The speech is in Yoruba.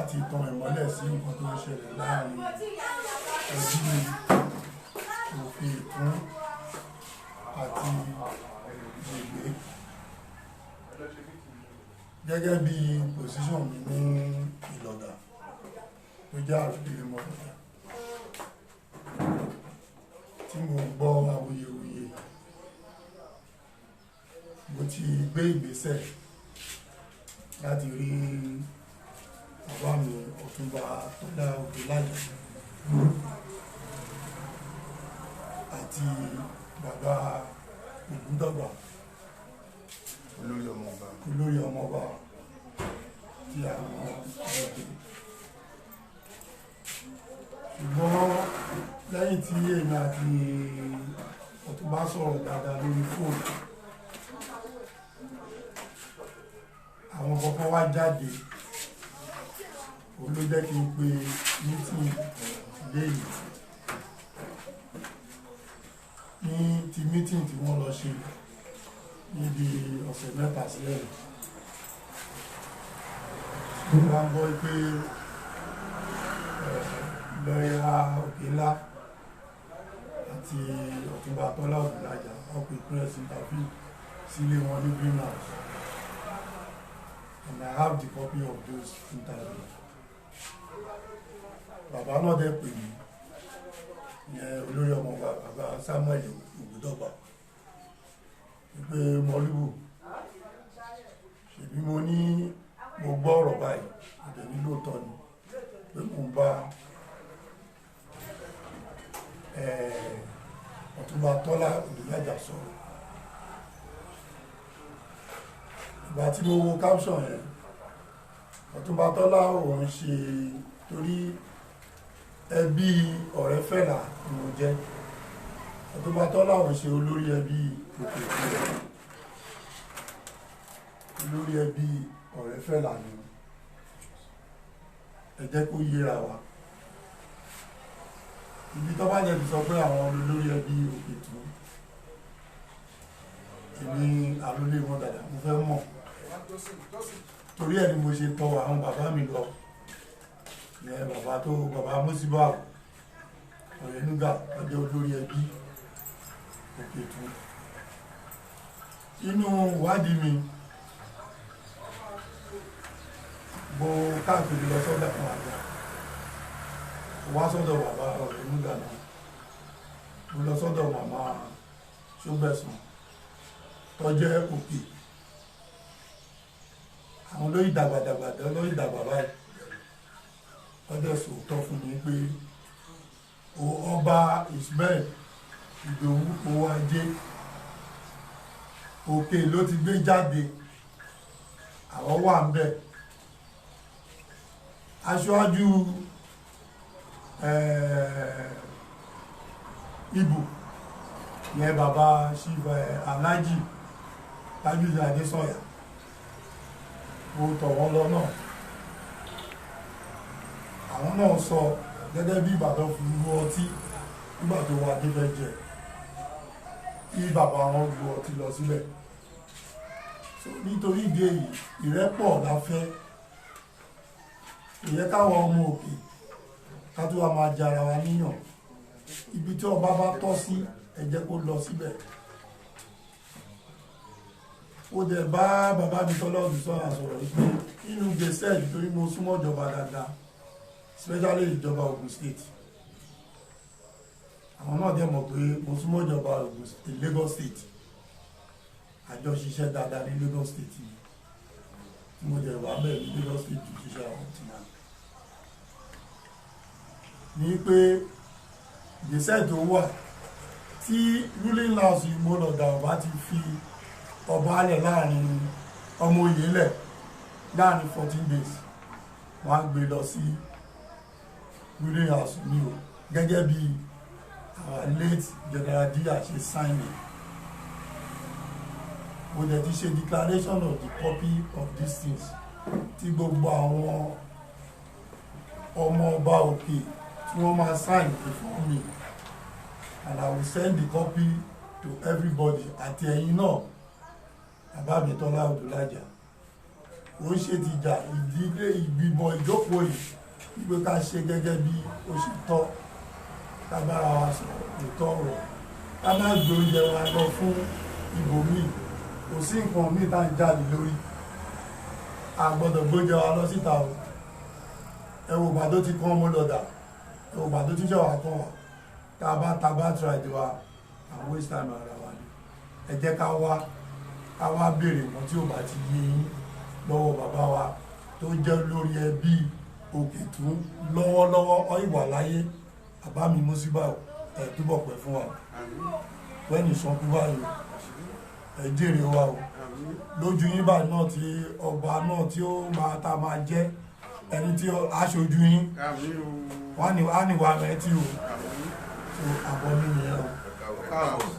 Láti tan ìmọ́lẹ̀ sí nǹkan tó ń ṣẹlẹ̀ láàrin ẹbí Òkè Ìtún àti Jègbé. Gẹ́gẹ́ bí position mi ní Ìlọ̀gà tó jẹ́ àròlé Ìmọ̀lọ́gà, tí mo gbọ́ awuyewuye, mo ti gbé ìgbésẹ̀ láti rí bàbá mi, Ọ̀túnba Tọ́lá Odùlájà, àti bàbá Ògúndọ̀gbà, olórí ọmọọba, olórí ọmọọba tí àwọn ọdẹ. Ṣùgbọ́n lẹ́yìn tí èmi àti Ọ̀túnba sọ̀rọ̀ dáadáa lórí fóònù, àwọn kọ̀ọ̀kan wá jáde. Òun ló jẹ́ kí n pe meeting léyìí. Ní ti meeting tí wọ́n lọ ṣe níbi ọ̀sẹ̀ 3 sílẹ̀, wọ́n wá ń gbọ́ pé lọ́yà Òkèlá àti Ọ̀túnba Tọ́lá Odùlájà wọ́n pe press interview sílé wọn ní Green House, and I have the copy of those interviews. Bàbá náà dẹ̀ pè mí, ìyẹn olórí ọmọọba, bàbá Samuel Ògúndọ̀gbà, wípé Mọ́lúbù, ṣèbí mo ní mo gbọ́ ọ̀rọ̀ báyìí, mo dẹ̀ ní lóòótọ́ ni pé mo ń bá Ọ̀túnba Tọ́lá Odùlájà sọ̀rọ̀. Ìgbà tí mo wo caption yẹn, Ọ̀túnba Tọ́lá òun ṣe torí ẹbí Ọ̀rẹ́fẹ̀lá ni mo jẹ́. Ọ̀túnba Tọ́lá òun ṣe olórí ẹbí Òkè Ìtún, olórí ẹbí Ọ̀rẹ́fẹ̀lá ni. Ẹ jẹ́ kó yéra wa. Ibi tó bá jẹ́ ti sọ pé àwọn olórí ẹbí Òkè Ìtún, èmi àrólé wọn dàda, mo fẹ́ mọ̀. Torí ẹ̀ ni mo ṣe tọ̀ àwọn bàbá mi lọ. Ìyẹn bàbá tó bàbá Mùsíbáù Ọ̀rẹ́núgà, ọjọ́ olórí ẹbí Òkè Ìtún. Inú ìwádìí mi, mo káàkiri lọ sọ́dọ̀ àwọn àgbà, mo wá sọ́dọ̀ bàbá Ọ̀rẹ́núgà náà, mo lọ sọ́dọ̀ màmá Ṣógbẹ̀sán tó jẹ́ Òkè. Àwọn lóyìn dàgbàdàgbà lóyìn dàgbà báyìí, wọ́n dẹ̀ sòótọ́ fún mi pé ọba Ismail Ìdòwú owó ajé Òkè ló ti gbé jáde, àwọn wà ń bẹ̀. Aṣáájú Ibù yẹn, bàbá Chief Alhaji Tajudeen Adésànyà, mo tọ̀ wọ́n lọ náà. Àwọn náà sọ gẹ́gẹ́ bí Ìbàdàn fi lu ọtí nígbà tó wà débẹ̀ jẹ, kí bàbá wọn lu ọtí lọ síbẹ̀. So nítorí ìdí èyí, ìrẹ́pọ̀ la fẹ́. Kò yẹ káwọn ọmọ Òkè ká tó wá máa jara wa níyàn. Ibi tí ọba bá tọ́ sí, ẹ jẹ́ kó lọ síbẹ̀. Ó dẹ̀ bá bàbá mi Tọ́lá Odùsànyà sọ̀rọ̀ wípé nínú gbèsè, torí mo súnmọ́ ìjọba dáadáa, especially ìjọba Ogun State. Àwọn náà dẹ̀ mọ̀ pé mo súnmọ́ ìjọba Ogun State, Lagos State. Àjọ ṣiṣẹ́ dáadáa ní Lagos State yìí, tí mo dẹ̀ wá bẹ́ẹ̀ ní Lagos State judicial ombudsman. Ní pé gbèsè tó wà tí ruling house Ìmọ̀lọ́dà ọba ti fi ọba alẹ̀ láàrin ọmọ oyè lẹ̀ láàrin 14 days, wọ́n á gbé lọ sí ruling house ní o, gẹ́gẹ́ bí our late General Diya ṣe sign it. Mo dẹ̀ ti ṣe declaration of the copy of these things tí gbogbo àwọn ọmọ ọba Òkè tí wọ́n máa sign before me, and I will send the copy to everybody àti ẹ̀yin náà, bàbá mi Tọ́lá Odùlájà. Kò ń ṣe tìjà. Ìdílé ìgbìmọ̀ ìjókòó yìí wípé ká ṣe gẹ́gẹ́ bí ó ṣe tọ́, ká bára wa sọ òótọ́ ọ̀rọ̀, ká má gbé oúnjẹ wa lọ fún ibòmíì. Kò sí nǹkan míì tá à ń jáde lórí. A gbọ́dọ̀ gbóúnjẹ wa lọ síta o. Ẹ wo ìgbà tó ti kán mú lọ́dà, ẹ wo ìgbà tó ti ṣẹ̀wá kàn wá. Tá a bá ta bá try wa, à ń waste time ara wa ni. Ẹ jẹ́ ká wá béèrè nǹkan tí ò bá ti yé yín lọ́wọ́ bàbá wa tó jẹ́ lórí ẹbí Òkètún lọ́wọ́lọ́wọ́ ọ ìwà láyé. Bàbá mi Músíbà, ẹ̀ túbọ̀ pẹ́ fún wa wẹ́nì sọ́kú báyìí. Ẹ jèrè wa o. Lójú yín báyìí náà tí ọba náà tí ó máa ta máa jẹ́ ẹni tí aṣojú yín wá ní wá ní wà rẹ̀ tí o. So àbọ̀ mi nìyẹn o. Káàbọ̀.